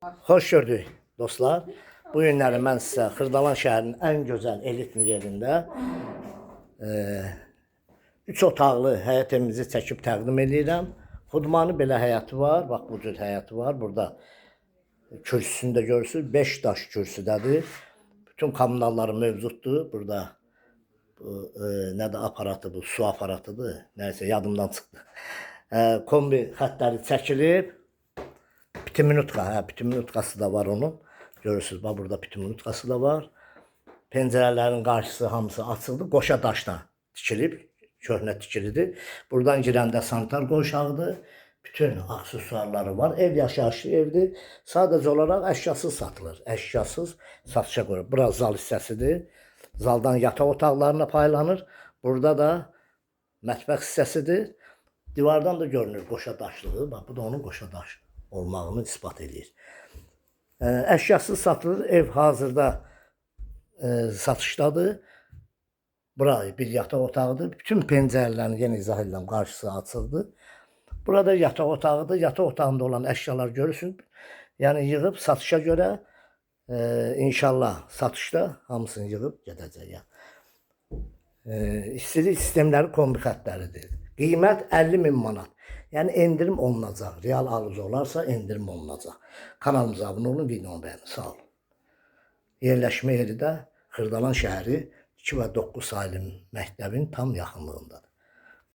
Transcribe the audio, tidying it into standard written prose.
Xoş gördük dostlar. Bu günləri mən sizə Xırdalan şəhərinin ən gözəl elitli yerində 3 otaqlı həyət evimizi çəkib təqdim eləyirəm. Xudmanı belə həyəti var. Bax bu cür həyəti var. Burada kürsüsünü də görürsünüz. 5 daş kürsüdədir. Bütün kommunalları mövcuddur. Burada bu, nədir aparatı bu? Su aparatıdır. Nəysə yadımdan çıxdı. Kombi xəttləri çəkilib. Pitiminutka, hə, pitiminutkası da var onun. Görürsünüz, bax burada pitiminutkası da var. Pəncərələrin qarşısı hamısı açıldı. Qoşa daşla tikilib, köhnə tikilidir. Buradan girəndə sanitar qovşağıdır. Bütün aksesuarları var. Ev yaşayışlı evdir. Sadəcə olaraq əşyasız satılır. Əşyasız satışa qoyulur. Bura zal hissəsidir. Zaldan yataq otaqlarına paylanır. Burada da mətbəx hissəsidir. Divardan da görünür qoşa daşlığı. Bax bu da onun qoşa daş olmağını isbat eləyir. Əşyasız satılır. Ev hazırda satışdadır. Bura bir yataq otağıdır. Bütün pəncərələrin yenə izah edirəm, qarşısı açıqdır. Burada yataq otağıdır. Yataq otağında olan əşyalar görürsünüz. Yəni yığıb satışa görə inşallah satışda hamısını yığıb gedəcək. Yəni. İstilik sistemləri kombi xəttləridir. Qiymət 50 min manat. Yəni endirim olunacaq. Real alıcı olarsa endirim olunacaq. Kanalımıza abunə olun, videonu bəyənin. Sağ olun. Yerləşmə yeri də Xırdalan şəhəri 2 və 9 sayılı məktəbin tam yaxınlığındadır.